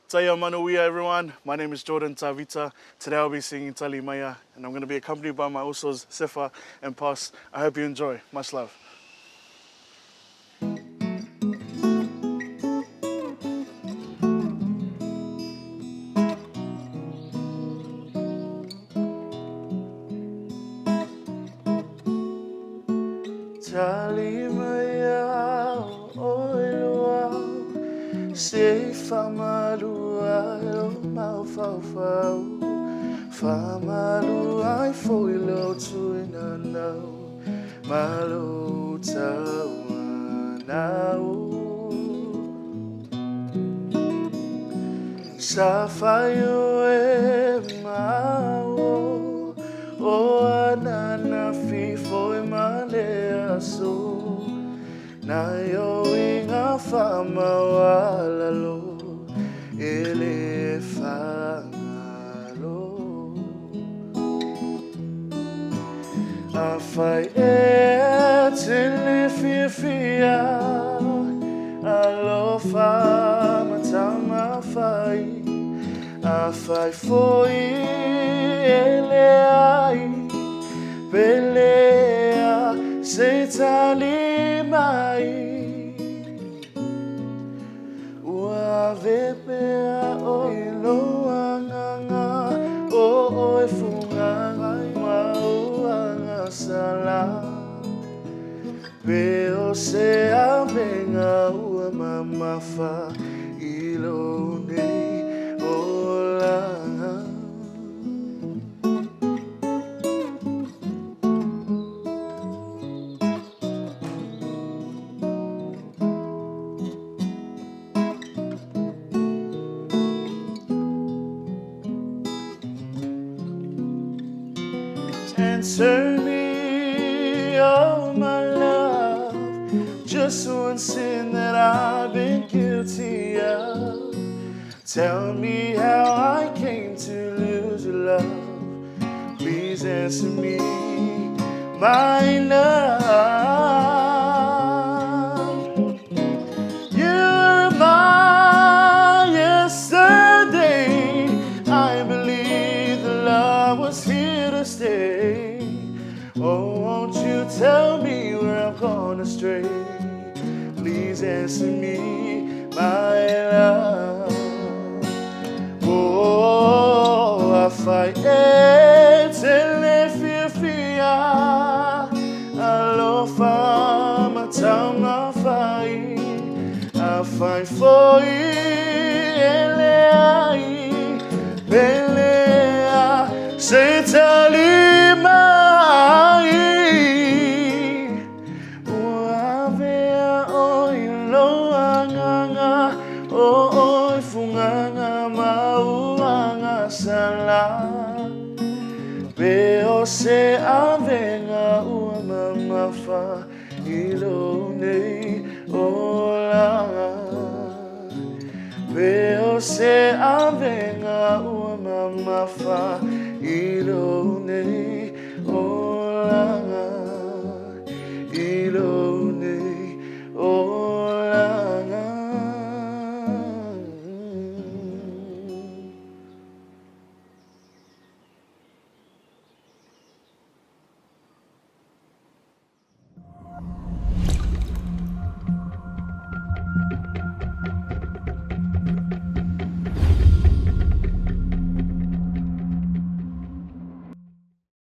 Taia Manuia, everyone. My name is Jordan Tavita. Today I'll be singing Tali Maya, and I'm going to be accompanied by my usos, Sefa and Pos. I hope you enjoy. Much love. Tali mai au oi luau Se i whamaru ai o mauwhauwhau Whamaru ai fo i lo tui nanau Malo tauanau Sa whai o e mau o anana fifo e male aso Na io i ngā whamaualalo e le whangalo A whai e te le fiafia Alofa matama whai A whai foi e le ai Pelea se tali mai Ua ave pea o i lou agaga O oe fugaga ma ou agasala Pe o se avega ua mamafa i lou nei olaga. Answer me, oh my love, just one sin that I've been guilty of. Tell me how I came to lose your love. Please answer me, my love. You're my yesterday. I believe the love was here to stay. Oh, won't you tell me where I've gone astray? Please answer me, my love. Oh, afai e te le fiafia Alofa ma taumafai Afai foi e leai Pelea se tali mai Ua avea oe i lou agaga O oe fugaga ma ou agasala Pe o se avega ua mamafa i lou nei olaga Pe o se avega ua mamafa i lou nei